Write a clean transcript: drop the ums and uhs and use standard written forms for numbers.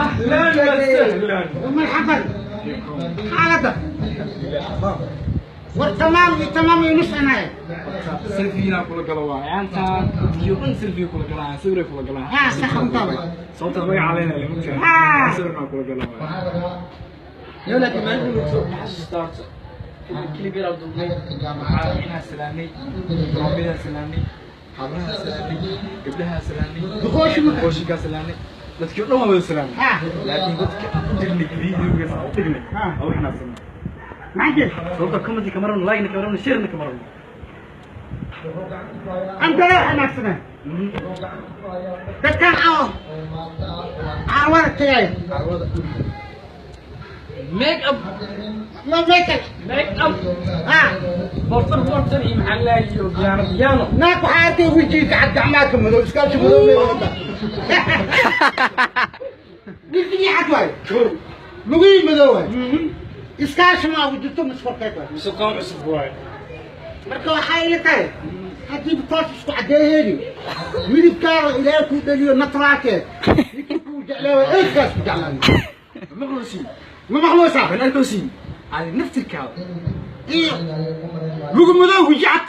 Ahlan wasahlan. Marxaban. Xaaladda war tamaam iyo tamaam iyo nus anaya. Selfie kula galo waay. Aantaan dadkii oo dhan selfie kula galaan, sawir kula galaan. Haa, sax untaa waay. Sababta magaca leenahay mugtahay. Ah. Sawirna kula galo waay. Yo, laakiin maalin uu xasuustaa horta. Clip yar aan duubnay. Waxaa inaan salaamnay. Hooyadaa salaamnay. Habraha salaamnay. Gabdhaha salaamnay. Duqooshi marka. Duqooshinkaa salaamnay. Dadkii oo dhan waa wada salaamnay. Laakiin dadka aan u dirnay videogaas aan u dhignay. Waa u xanaaqsanay. Maxaa jira? Sababta comment kama rabno, like kama rabno, share kama rabno. Antale xanaaqsanaa dadkan oo carwada tagayo. Make up. Ma make Make up. Ha. Bortar bortar iyo maxaa la iyo piano piano. Naag waxaa arkay wejiga cad, gacmaha ka madow, iskaashi madow bay wadataa, wejigii cad waayo, lugihii madow waayo, iskaashi ma ugu jirto miskorkeed waayo. Mise qoom cusub waaye. Marka waxaa ila tahay haddii toos isku caddeeheedi midibkaada Ilaahay kuu dhaliyo naturaalkeed, ninkii kuu jeclaa waa eedkaas ku jeclaayo. Maqluusin. Ma maqluusa? Bal arkoosin. Adi naftirkaada. Iyo lugu madow, weji cad.